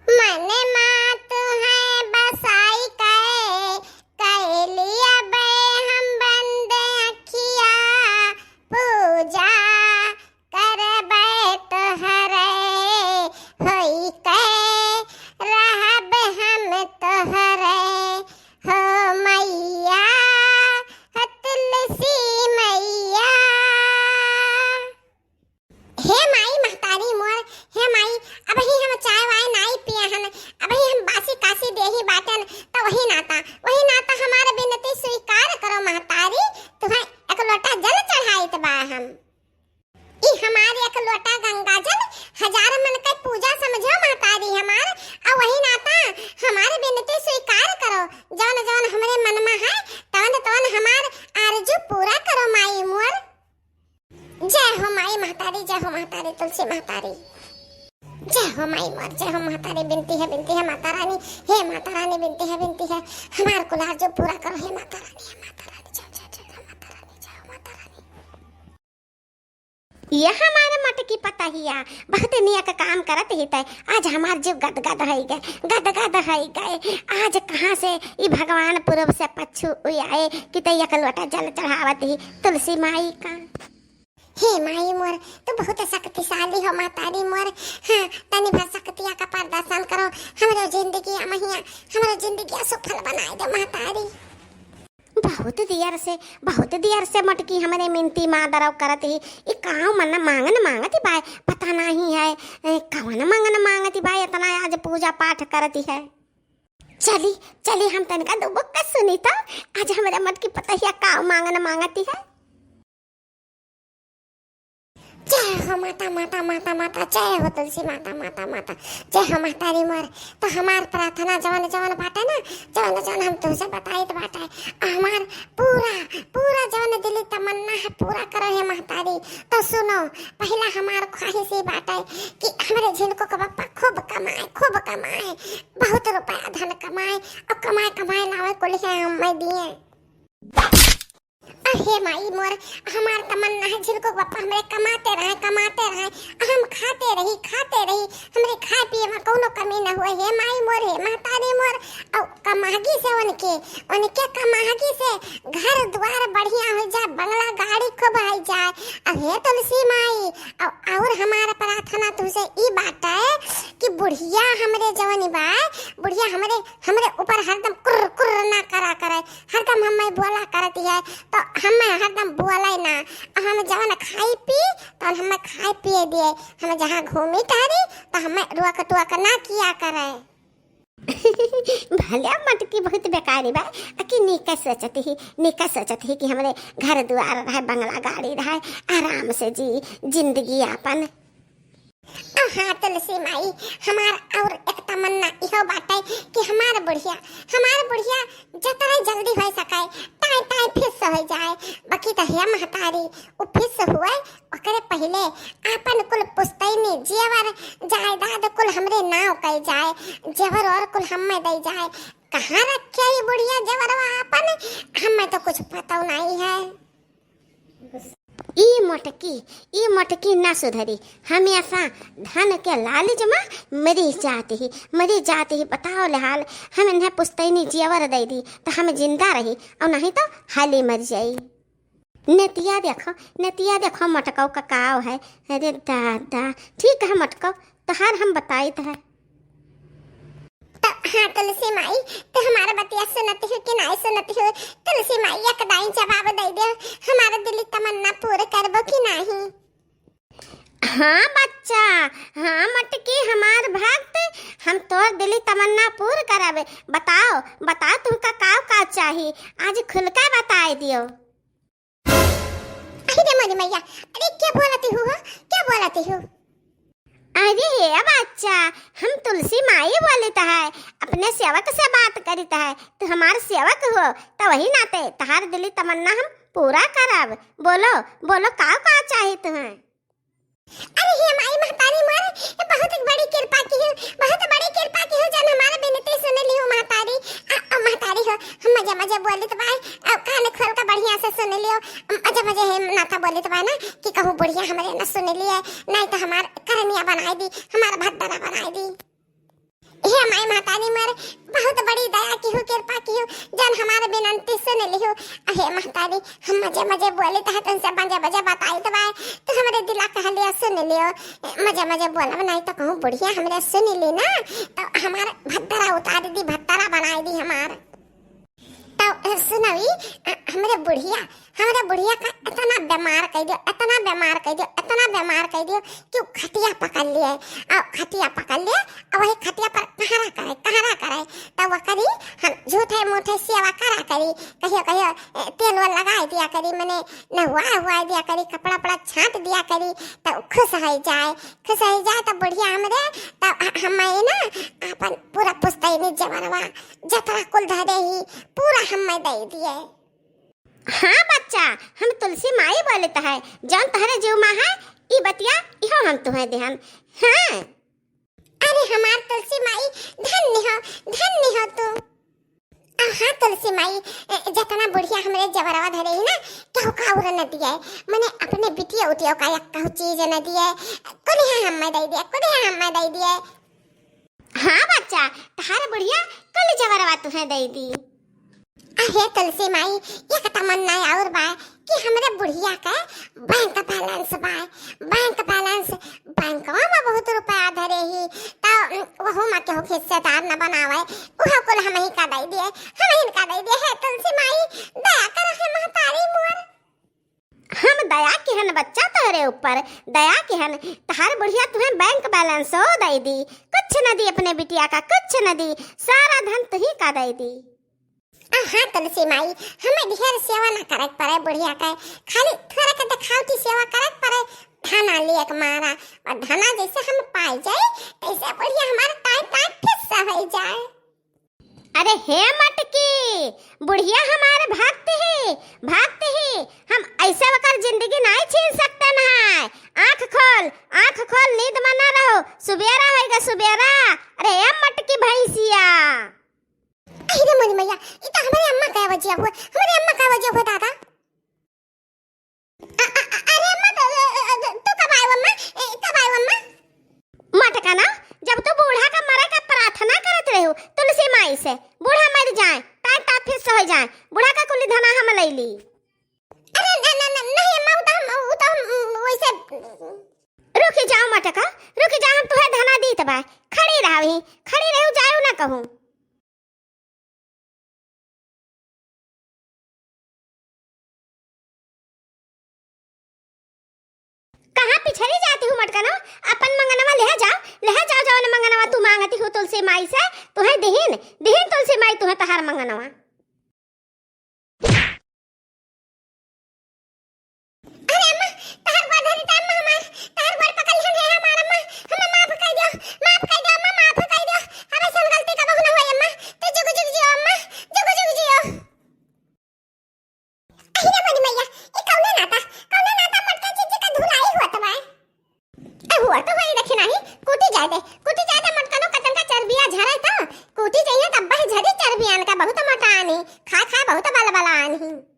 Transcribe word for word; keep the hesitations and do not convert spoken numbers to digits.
मन मा तुहैं बसाई कै, कैली अबै हम बंद अखिया, पूजा करबै तोहरै होई कै, रहब हम तोहरै हो मैया, हो तुलसी मैया। हे माई महतारी मोर, हे माई, अबही हम चाय वाय नाई पिए हन, अबही हम बासी कासी देही बाटन, त वही नाता, वही नाता हमार बिनती स्वीकार करो महतारी, तुहैं एक लोटा जल चढ़ाइत बा हम। ई हमार एक लोटा गंगा जल हजार मन कै पूजा समझो महतारी हमार, अउ वही नाता हमार बिनती स्वीकार करो, जौन जौन हमरे मन मा है, तौन तौन हमार आरजू पूरा करो माई मोर। जय हो माई महतारी, जय हो महतारी, तुलसी महतारी। जय हो माई मोर, जय हो महतारी, बिनती है, बिनती है माता रानी, हे माता रानी, बिनती है, बिनती है, हमार कुल आरजू पूरा करो, हे माता रानी, हे माता रानी, जय, जय, जय, जय माता रानी, जय हो माता रानी। ये हमार मटकी पतहिया बहुत नियक काम करत ही तै, आज हमार जीव गदगद है गए, गदगद है गए। आज कहाँ से ई भगवान पूरब से पच्छू आए कि तै एक लोटा जल चढ़ावत ही तुलसी माई का। हे माई मोर, तू बहुत शक्तिशाली हो महतारी मोर। हाँ, तनी भर शक्तिया का प्रदर्शन करो, हमरो जिंदगी अमहिया, हमरो जिंदगी सुफल बनाए दे महतारी। बहुत देर से, बहुत देर से मटकी हमरे मिनती मादरव करत ही। ई काव मन मांगन मांगत ही बाय, पता नहीं है, ए, कवन मांगन मांगत ही बाय, इतना आज पूजा पाठ करत ही है। चली, चली हम तनिका दुबुक के सुनी तो, आज हमरे मटकी पतहिया काव मांगन मांगत ही है। जय हो माता, माता, माता, माता, जय हो तुलसी माता, माता, माता, जय हो महतारी मोर। तो हमार प्रार्थना जवन जवन बाटे ना, जवन जवन हम तुहसे बताइत बाटे, आ हमार पूरा, पूरा जवन दिली तमन्ना है पूरा करो हे महतारी। तो सुनो, पहिला हमार ख्वाहिश ई बाटे कि हमरे झिनको के बप्पा खूब कमाए, खूब कमाए, बहुत रुपया धन कमाए, और कमाए कमाए लावे कुल है हमें दिए। अहे माई मोर, हमार तमन्ना है झिनको बप्पा हमरे कमाते रहे, कमाते रहे, हम खाते रही, खाते रही, हमरे खाए पिए मा कौनो कमी न हुए। हे माई मोर, हे महतारी मोर, औ कमागी से उनके, उनके कमागी से घर द्वार बढ़िया होइ जाए, बंगला गाड़ी खूब होइ जाए। अब हे तुलसी माई, औ-, और हमार प्रार्थना तुहसे ई बाटे कि बुढ़िया हमरे जवन बा, बुढ़िया हमरे, हमरे ऊपर हरदम कुर्र कुर्र ना करा करे, हरदम हमें बोला करती है, तो हमें हरदम बोले ना। हम जवन खाई पी, तो हमें खाए पिए दिए, हम जहाँ घूमी टहरी, तो हमें रोक टोक ना किया करे। भले मटकी बहुत बेकारी बा, अकी नीका सोचत ही, नीका सोचत ही कि हमरे घर दुआर रहे, बंगला गाड़ी रहे, आराम से जी जिंदगी आपन। अ हाँ तुलसी माई, हमार और एक तमन्ना इहो बाटे कि हमार बुढ़िया, हमार बुढ़िया जतरा जल्दी होइ सके, ताई ताई फिस होइ जाए। बाकी तो हे महतारी, उ फिस हुए, ओकरे पहिले आपन कुल पुस्तैनी जेवर जायदाद कुल हमरे नाव कइ जाए, जेवर और कुल हमें दइ जाए। कहाँ रखे ई बुढ़िया जेवरवा आपन, हमें तो कुछ पता नहीं है। ई मोटकी, ई मोटकी ना सुधरी, हमेशा धन के लालच मा मरी जात ही, मरी जात ही। बताओ ले हाल, हम इन्हें पुस्तैनी जेवर दइ दी तो हम जिंदा रही, और नहीं तो हाली मर जाई। नतिया देखो, नतिया देखो मोटकऊ का काव है। अरे दादा, ठीक है मोटकऊ, तोहार हम बताइत है। त हाँ तुलसी माई, तू हमार बतिया सुनत हो कि नाई सुनत हो? तुलसी माई एक दाई जवाब दइ दे, हमार दिली तमन्ना पूर करबो कि नाही? हाँ बच्चा, हाँ मटकी हमार भक्त, हम तोर दिली तमन्ना पूर करब। बताओ, बताओ तुमका काव काव चाही, आज खुल के बताइ दियो। अरे रे मोरी मैया, अरे क्या बोलती हो, हाँ? क्या बोलती हो? अरे हे बच्चा, हम तुलसी माई बोलित है, अपने सेवक से बात करित है। तू हमार सेवक हो, तो वही नाते तहार दिली तमन्ना हम पूरा करब। बोलो, बोलो, काव काव चाही तुम्हें? अरे हे माई महतारी मोर, ये बहुत बड़ी कृपा की हो, बहुत बड़ी कृपा की हो, जन हमार बिनती सुन ली हो महतारी। अ, अ, महतारी हो, हम मजे मजे बोलित बाय, अ, कान खोल के बढ़िया से सुन लियो, अ, मजे मजे ते हे नाता बोलित बा ना कि कहूँ बुढ़िया हमरे न सुन लिए, नाहीं तो हमार करनिया बनाई दी, हमार भद्दरा बनाई दी। हे माई महतारी मोर, बहुत बड़ी दया किहू, कृपा किहू, जन हमार विनंती सुन लिहू। अहे महतारी, हम मजे मजे बोलित है, तुमसे मजे मजे बताइत बाय, तो हमरे दिला कहलिया सुन लियो। मजे मजे बोलब नाहीं तो कहूँ बुढ़िया हमरे सुन ली ना, तो हमार भद्दरा उतार दी, भद्दरा बनाई दी हमार। तो, अ, सुनवी, अ, हमरे बुढ़िया, हमरे बुढ़िया का इतना बीमार कइ दियो, इतना बीमार कइ दियो, इतना बीमार कइ दियो कि उ खटिया पकड़ लिए, अ, खटिया पकड़ लिए, अ, वही खटिया पर कहरा करे, कहरा करे। तो वो करी, हम झूठे मूठे सेवा करा करी, कहियो, कहियो, अ, तेल वेल लगाई दिया करी, मने नहुआ हुआ दिया करी, कपड़ा उपड़ा छांट दिया करी, तो खुश होइ जाए। खुश होइ जाए तो बुढ़िया हमरे, तब ह-, हम्मे ना आपन पूरा पुस्तैनी जबरवा, जतरा कुल धरे ही, पूरा हम्मे दे दिए। हाँ बच्चा, हम तुलसी माई बोलत है, जौन तहरे जीव मा है, ई बतिया इहो हम तुहे देहन। हाँ। अरे हमार तुलसी माई, धन्य हो, धन्य हो तू। आ, हाँ तुलसी माई, ए, जतना बुढ़िया हमरे जबरवा धरे ही ना, केहू का उर न दिए, मने अपने बिटिया उटिया का एक कहू चीज न दिए, कुलिहा हम्मे दे दिए, कुलिहा हम्मे दे दिए। हाँ बच्चा, तहार बुढ़िया कुल जबरवा तुहे दे दी। अहे तुलसी माई, एक तमन्ना और बा कि हमरे बुढ़िया के बैंक बैलेंस बा, बैंक बैलेंस, बैंकवा मा बहुत रुपया धरे ही, त, उम, वहू मा केहू हिस्सेदार न बनावे, उहो कुल हमही का दे दिए, हमही का दे दिए। हे तुलसी माई, दया करो हे महतारी मोर। हम दया किहन बच्चा तोहरे ऊपर, दया किहन, तहार बुढ़िया तुहे बैंक बैलेंसो दे दी, कुछ न दी अपने बिटिया का, कुछ न दी, सारा धन तुही का दे दी। आ, हाँ तुलसी माई, हमें ढेर सेवा ना करे के पड़े बुढ़िया के, खाली थोड़ा के देखावटी सेवा करे के पड़े। धना लिए के मारा, और धना जैसे हम पाई जाए, तैसे बुढ़िया हमार टाइम टाइम फिक्स हो जाए। अरे हे मटकी, बुढ़िया हमार भक्त ही, भक्त ही, हम ऐसे ओकर जिंदगी नाहीं छीन सकते न है। आँख खोल, आँख खोल, नींद में ना रहो, सुबेरा होइगा सुबेरा। अरे हे मटकी भैंसिया। अरे मोरी मैया, ई तो हमरे अम्मा का आवाज हुआ, हमरे अम्मा का आवाज हुआ दादा। अ-, अ-, अ-, अरे अम्मा, तू, अ, अ, तू कब आयो अम्मा? ए, कब आयो अम्मा? मटकना, जब तू बूढ़ा का मरे का प्रार्थना करत रहो तुलसी माई से, बूढ़ा मर जाए, टाइम टाइम फिक्स हो जाए, बूढ़ा का कुली धना हम ले ली। अरे न, न, न, नहीं अम्मा, उ तो हम, उ तो हम, उम, वैसे रुकी जाओ मटका, रुकी जाओ, हम तुहे धना दीत बा, खड़ी रहो ही, खड़ी रहो, जाओ ना कहूँ। कहाँ पिछड़ी जाती हूँ मटकनो? अपन मंगनवा लेहा जाओ, लेहा जाओ, जौन मंगनवा तू मांगती हो तुलसी माई से, तुहे दिहिन, दिहिन तुलसी माई तुहे तहार मंगनवा। अरे अम्मा, तहार गोड़ धरी त अम्मा हमार, तहार गोड़ पकड़ लिहन है हमार अम्मा, हमें माफ कर दियो, माफ कर दियो अम्मा, माफ कर दियो। अब ऐसन गलती कबहू न होई अम्मा, तू जुग जुग जियो अम्मा, जुग जुग जियो। अहि रे मोरी मैया, ई कौने नाता, कौने नाता मटका जीजी का धुलाई होत बा? ए हुआ तो वही रखे नाही, कूटी जाए दे, कूटी जाए दे मटकनो कटन का चर्बिया झरे तो, कूटी जाइए तब बह झरी चर्बियान का बहुत मोटा आनी, खा खा बहुत बलबला आनी।